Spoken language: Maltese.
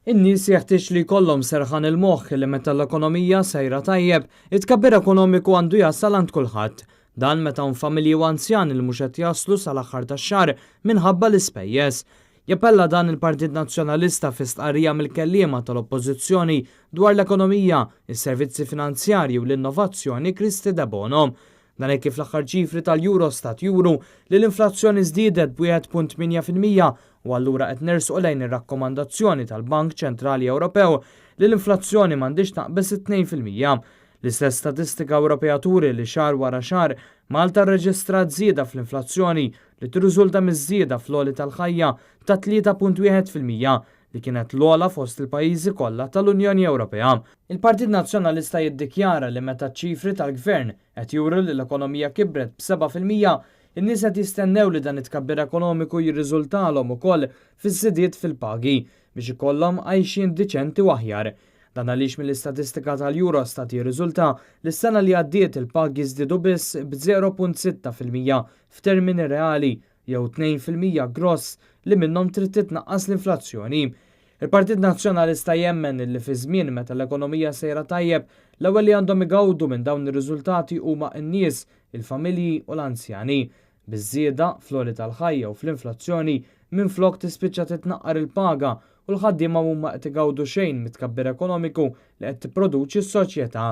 In-nies jeħtieġ li jkollhom serħan il-moħħ li meta l-ekonomija sejra tajjeb, it-tkabbir ekonomiku għandu jasal għand kulħadd. Dan meta hawn familji u anzjani li mhux qed jaslu sal-aħħar tax-xahar minħabba l-ispejjeż. Jappella dan il-Partit Nazzjonalista fi stqarrija mill-kelliema tal-Oppożizzjoni dwar l-ekonomija, is-servizzi finanzjarji u l-innovazzjoni Kristy Debono. Dan hekk kif l-aħħar ċifri tal-Eurostat juru li l-inflazzjoni żdiedet b'1.8% u allura qed nersqu lejn ir-rakkomandazzjoni tal-Bank Ċentrali Ewropew li l-inflazzjoni m'għandhiex taqbeż it-2%. L-istess statistika Ewropea turi li xahar wara xahar Malta rreġistrat żieda fl-inflazzjoni li tirriżulta miż-żieda fl-għoli tal-ħajja ta' 3.1% li kienet l-ogħla fost il-pajjiżi kollha tal-Unjoni Ewropea. Il-Partit Nazzjonalista jiddikjara li meta ċ-ċifri tal-Gvern qed juru li l-ekonomija kibret b'7%, in-nies qed jistennew li dan it-tkabbir ekonomiku jirriżultalhom ukoll fiż-żidiet fil-pagi biex ikollhom għajxien diċenti u aħjar. Dan għaliex mill-istatistika tal-Eurostat jirriżulta li s-sena li għaddiet il-pagi żdiedu biss b'0.6% f'termini reali jew 2% gross li minnhom trid titnaqqas l-inflazzjoni. Il-Partit Nazzjonalista jemmen li fi żmien meta l-ekonomija sejra tajjeb, l-ewwel li għandhom igawdu minn dawn ir-riżultati huma n-nies, il-familji u l-anzjani. Biż-żieda fl-għoli tal-ħajja u fl-inflazzjoni minflok tispiċċa titnaqqar il-paga u l-ħaddiema mhuma qed igawdu xejn mit-tkabbir ekonomiku li qed tipproduċi s-soċjetà.